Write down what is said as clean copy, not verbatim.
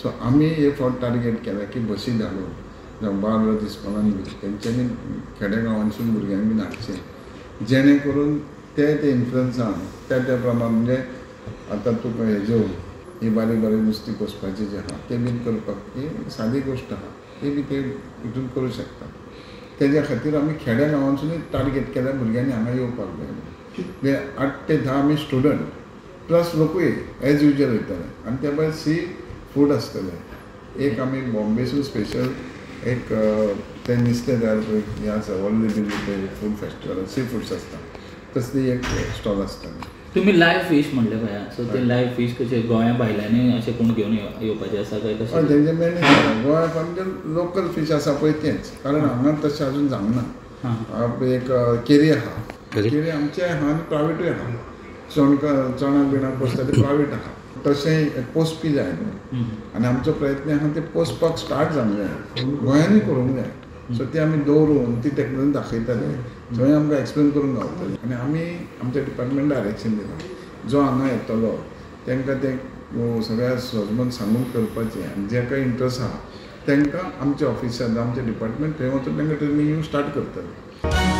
So आमी हे फावट टार्गेट केला की बसी धाडून जावं बार्र इस्कॉलान बी तेंच्यांनी खेड्या गांवांसून भुरग्यांक बीन हाडचें, जेणे करून ते ते इन्फ्लुएन्सान त्या त्या प्रमाण म्हणजे आतां तुका हेज्यो ही बारीक बारीक नुस्तीं पोसपाचें जें आहा तें बीन करपाक ही सादी गोश्ट आहा, ती बी ते हितून करूं शकता. तेज्या खातीर आमी खेड्या गांवांसुनूय टार्गेट केल्या भुरग्यांनी हांगा येवपाक जाय. म्हणजे 8 ते 10 आमी स्टुडंट प्लस लोकूय एज युजल वयताले आनी त्या भायर सी फूड आसतलें. एक आमी बॉम्बेसून स्पेशल एक तें नुस्तें तयार हें आसा व्हडलें बिल्ली फूड फेस्टिवल सी फुड्स आसता तसली एक स्टॉल आसतली. तुमी लायव्ह फीश म्हणले पळय, सो ते लायव्ह फीश कशे गोंया भायल्यांनी अशें कोण घेवन येवपाचें आसा काय कशें? हय, तेंचे मेन गोंया म्हणजे लोकल फीश आसा पळय तेंच, कारण हांगा तशें अजून जावंक ना. एक केरी आहा, केरी आमचे आहा आनी प्रायवेटूय आहा. चणाक बिणाक पोसता ते प्रायवेट आहा, तशें पोसपी जाय न्हू. आनी आमचो प्रयत्न आहा ते पोसपाक स्टार्ट जावंक जाय, गोंयांनी करूंक जाय. सो ती आमी दवरून ती टॅक्नोलॉजी दाखयतले, थंय आमकां एक्सप्लेन करूंक गावतलें. आनी आमी आमच्या डिपार्टमेंट डायरेक्शन दिलां, जो हांगा येतलो तांकां तें सगळ्या सजमन सांगून करपाचें आनी जेका इंट्रस्ट आहा तांकां आमच्या ऑफिसान आमच्या डिपार्टमेंट थंय वचून तांकां ट्रेनींग स्टार्ट करतलें.